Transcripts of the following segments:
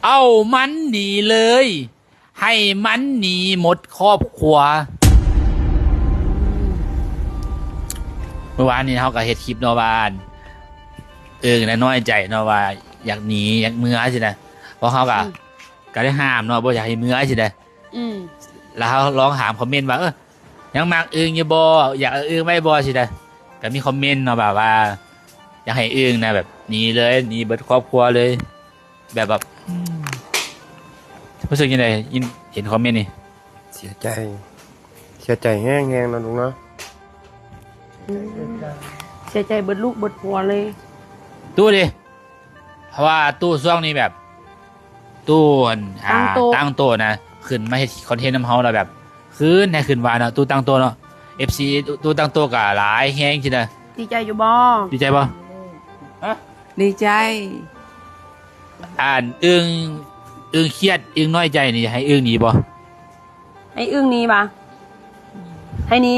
ເອົາມັນໜີເລີຍ ໃຫ້ມັນໜີໝົດຄອບຄົວ. ມື້ວານນີ້ເຮົາກໍເຮັດຄລິບເນາະ ວ່າອັນ ເອີ ນະ ນ້ອຍໃຈເນາະ ວ່າຢາກໜີ ຢາກເມືອຊີ້ນະ. ພວກເຮົາກໍ ອືມ ກໍໄດ້ຫ້າມເນາະ ບໍ່ຢາກໃຫ້ເມືອຊີ້ນະ. ອືມ ແລ້ວເຮົາລອງຖາມຄອມເມັນວ່າ ເອີ ຍັງມັກອຶ່ງຢູ່ບໍ່? ຢາກເອົາອຶ່ງໄວ້ບໍ່? ຊີ້ນະ. ກໍມີຄອມເມັນເນາະ ແບບວ່າຢາກໃຫ້ອຶ່ງນະ ແບບໜີເລີຍ ໜີເບິດຄອບຄົວເລີຍ ແບບ ແບບ ອືມ ຮູ້ສຶກຈັ່ງໃດ ຍິນ ເຫັນຄອມເມັນນີ້? ເສຍໃຈ ເສຍໃຈແຮງໆເນາະ ລຸງເນາະ. ອືມ ເສຍໃຈເບິດລູກເບິດຜົວເລີຍ. ຕູ້ເດ ເພາະວ່າຕູ້ຊ່ວງນີ້ແບບ ຕູ້ອັນ ອ່າ ຕັ້ງໂຕ ຕັ້ງໂຕນະ ຂຶ້ນມາເຮັດຄອນເທັນນຳເຮົາ ແລ້ວແບບ ຄືນ ໃຫ້ຂຶ້ນວ່າເນາະ ຕູ້ຕັ້ງໂຕເນາະ. ເອັຟຊີຕູ້ຕັ້ງໂຕກໍຫຼາຍແຮງຊີ້ນະ. ດີໃຈຢູ່ບໍ່? ດີໃຈບໍ່? ຮະ? ດີໃຈ. ອັນ ອຶ່ງ ອຶ່ງຄຽດ ອຶ່ງນ້ອຍໃຈນີ້ ໃຫ້ອຶ່ງໜີບໍ່? ໃຫ້ອຶ່ງໜີຫວາ? ໃຫ້ໜີ?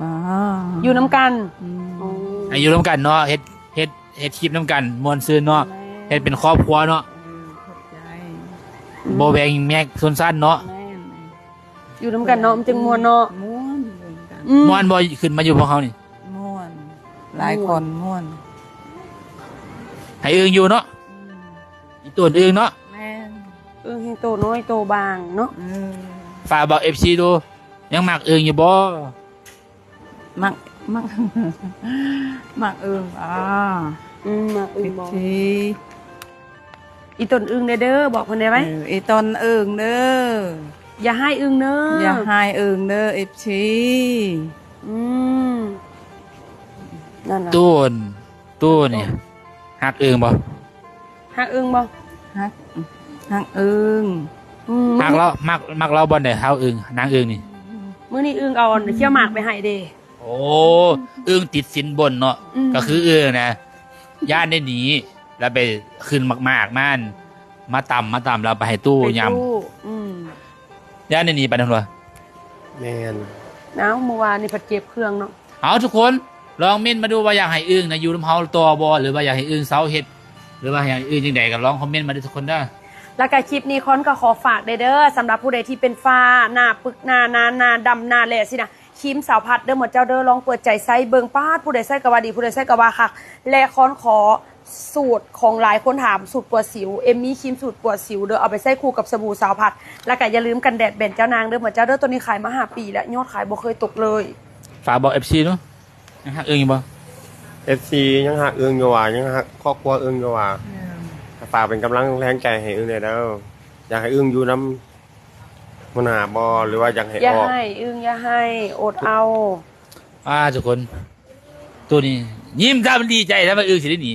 ບໍ່. ຢູ່ນຳກັນ? ອືມ. ອໍ. ໃຫ້ຢູ່ນຳກັນເນາະ ເຮັດ ເຮັດ ເຮັດຄລິບນຳກັນ ມ່ວນຊື່ນເນາະ. ແມ່ນ. ເຮັດເປັນຄອບຄົວເນາະ. ອືມ ຂອບໃຈ. ອືມ. ບໍ່ແບ່ງແຍກຊົນຊັ້ນເນາະ. ແມ່ນ. ຢູ່ນຳກັນເນາະ ມັນຈຶ່ງມ່ວນເນາະ. ມ່ວນ ຢູ່ນຳກັນ. ອືມ. ມ່ວນບໍ່ ຂຶ້ນມາຢູ່ພວກເຮົານີ້? ມ່ວນ. ຫຼາຍຄົນ ມ່ວນ. ມ່ວນ. ໃຫ້ອຶ່ງຢູ່ເນາະ. ອືມ. ອີ່ຕົນອຶ່ງເນາະ. ແມ່ນ. ອຶ່ງແຮ່ງໂຕນ້ອຍໂຕບາງເນາະ. ເອີ. ຝາກບອກເອັຟຊີດູ ຍັງມັກອຶ່ງຢູ່ບໍ່? ມັກ ມັກ ມັກອຶ່ງ. ອໍ. ອືມ ມັກອຶ່ງບໍ່? ເອັຟຊີ ອີ່ຕົນອຶ່ງແດ່ເດີ ບອກເພິ່ນໄດ້ໄຫມ? ເອີ ອີ່ຕົນອຶ່ງເດີ ຢ່າຮ້າຍອຶ່ງເດີ ຢ່າຮ້າຍອຶ່ງເດີ ເອັຟຊີ. ອືມ ນັ້ນລະ. ຕູ້ ຕູ້ນີ້ ຮັກອຶ່ງບໍ່? ຮັກອຶ່ງບໍ່? ຮັກ ຮັກອຶ່ງ. ອືມ ຮັກລາວ ມັກ ມັກລາວບ່ອນໃດ? ເຮົາອຶ່ງ ນາງອຶ່ງນີ້. ມື້ນີ້ອຶ່ງເອົາຂຽວໝາກໄປໃຫ້ເດ້. ໂອ້ ອຶ່ງຕິດສິນບົນເນາະ. ອືມ ກໍຄືອຶ່ງນະ ຢ້ານໄດ້ໜີ ແລ້ວໄປຂຶ້ນໝາກໆມາ ມາຕຳ ມາຕຳ ແລ້ວໄປໃຫ້ຕູ້ ໃຫ້ຕູ້ ຍຳ. ອືມ ຢ້ານໄດ້ໜີໄປນຳຕົວະ. ແມ່ນ. ເອົ້າ ມື້ວານນີ້ພັດເຈັບເຄື່ອງເນາະ. ເອົາ ທຸກຄົນລອງເມັ້ນມາດູວ່າຢາກໃຫ້ອຶ່ງນະຢູ່ນຳເຮົາຕໍ່ບໍ່ ຫຼືວ່າຢາກໃຫ້ອຶ່ງເຊົາເຮັດ ຫຼືວ່າຢາກໃຫ້ອຶ່ງຈັ່ງໃດ ກໍລອງຄອມເມັ້ນມາເດີທຸກຄົນເດີ. ແລ້ວກໍຄລິບນີ້ຄອນກໍຂໍຝາກເດີ ເດີ ສຳລັບຜູ້ໃດທີ່ເປັນຝ້າ ໜ້າປຶກ ໜ້ານານ ໜ້າດຳ ໜ້າແຫຼະຊີ້ນະ ຄຣີມສາວພັດເດີໝູ່ເຈົ້າເດີ ລອງເປີດໃຈໃຊ້ເບິ່ງ. ປາດ ຜູ້ໃດໃຊ້ກໍວ່າດີ ຜູ້ໃດໃຊ້ກໍວ່າຄັກ. ແລະ ຄອນຂໍສູດຂອງຫຼາຍຄົນຖາມ ສູດປົວສິວ ເອັມມີຄຣີມສູດປົວສິວເດີ ເອົາໄປໃຊ້ຄູ່ກັບສະບູສາວພັດ. ແລ້ວກໍຢ່າລືມກັນແດດແບຣນເຈົ້ານາງເດີໝູ່ເຈົ້າເດີ ໂຕນີ້ຂາຍມາຫ້າປີແລ້ວ ຍອດຂາຍບໍ່ເຄີຍຕົກເລີຍ. ຝາກບອກເອັຟຊີເນາະ. ຍັງຮັກອຶ່ງຢູ່ບໍ່? ເອັຟຊີຍັງຮັກອຶ່ງຢູ່ຫວາ? ຍັງຮັກຄອບຄົວອຶ່ງຢູ່ຫວາ? ແມ່ນ. ຝາກເປັນກຳລັງແຮງໃຈໃຫ້ອຶ່ງແດ່ເດີ. ຢາກໃຫ້ອຶ່ງຢູ່ນຳຫົວໜ້າບໍ່ ຫຼືວ່າຢາກໃຫ້ອອກ? ຢ່າໃຫ້ອຶ່ງ ຢ່າໃຫ້ ອົດເອົາ. ອ່າ ທຸກຄົນ ໂຕນີ້ຍິ້ມຊະ ມັນດີໃຈແລ້ວ ມັນອຶ່ງຊິໄດ້ໜີ.